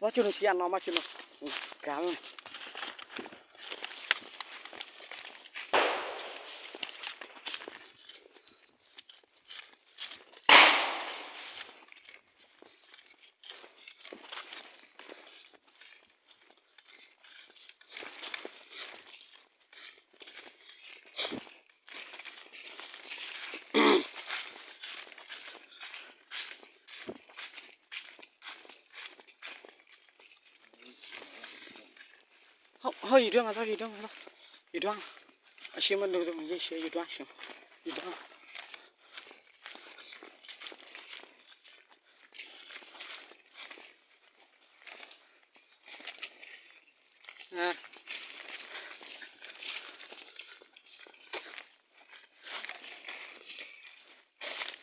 ဘၣ်ဆိနုၤဆံးအနီၢ် ဘၣ်ဆိနုၤ ကါလီၤ ဟီၣ် ယဒွဲမးသီ ယဒွဲမးသီ ယဒွဲ အရှဲမ့ၢ်ဒိၣ်ကသ့ ယရှဲ ယဒွဲရှဲ ယဒွဲ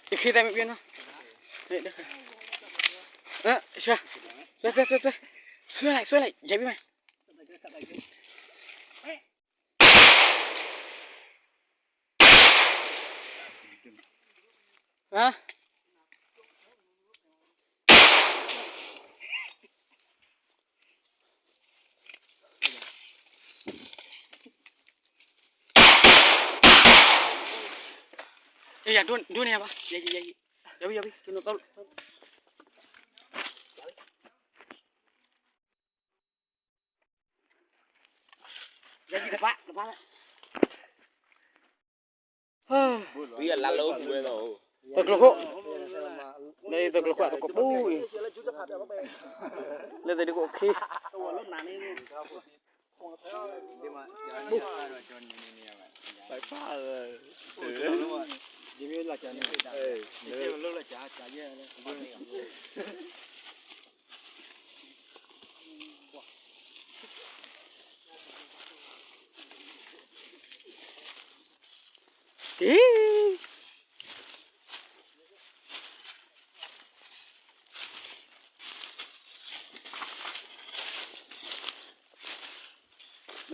ယခံသးမ့ၢ်ဘၣ်နီၤ ဆွဲ ဆွဲ ဆွဲ ဆွဲ ဆွဲလိုက် ဆွဲလိုက် ယဘိမး ဟါ ယၤ ဒိၣ်န့ၢ်ယၤဘၣ် ယၤ ယၤ ယၤ ယၤ ယၤ ယၤ ယၤ ယၤ တပာ် တပာ်လၢ သကျိၤခိၣ် လၢသကျိၤခိၣ်တကိးပူၤအံၤ လၢသဒုခိၣ်ခံ တံၤ မ့ၢ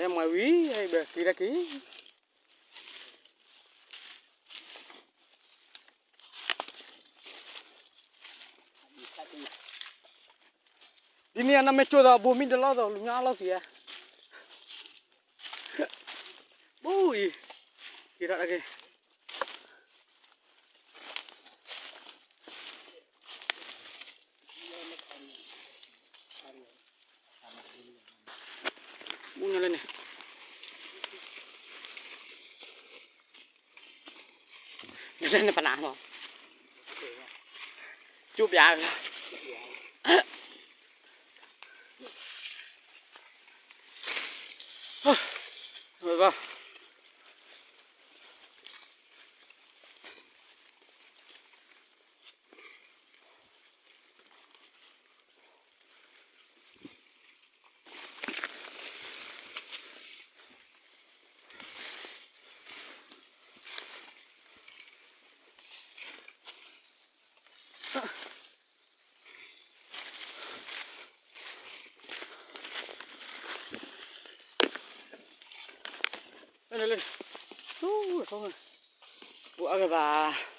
်မၤဝံၤ ဟဲဘၣ်က့ၤတၢ်က့ၤ ဒ်န့ၣ်အနမ့ၢ်ကၠိၣ်သး ဘိမံတလီၢ်သီ လူညါလီၢ်သံဧါ ဘိအံၤ က့ၤထီၣ်တၢ်က့ၤ မူညါလၢန့ၣ် နပနၢ်မး ကၠိပျါလီၤ ဘၣ် လၢ လၢ လၢ ပူၤအါကဘၣ်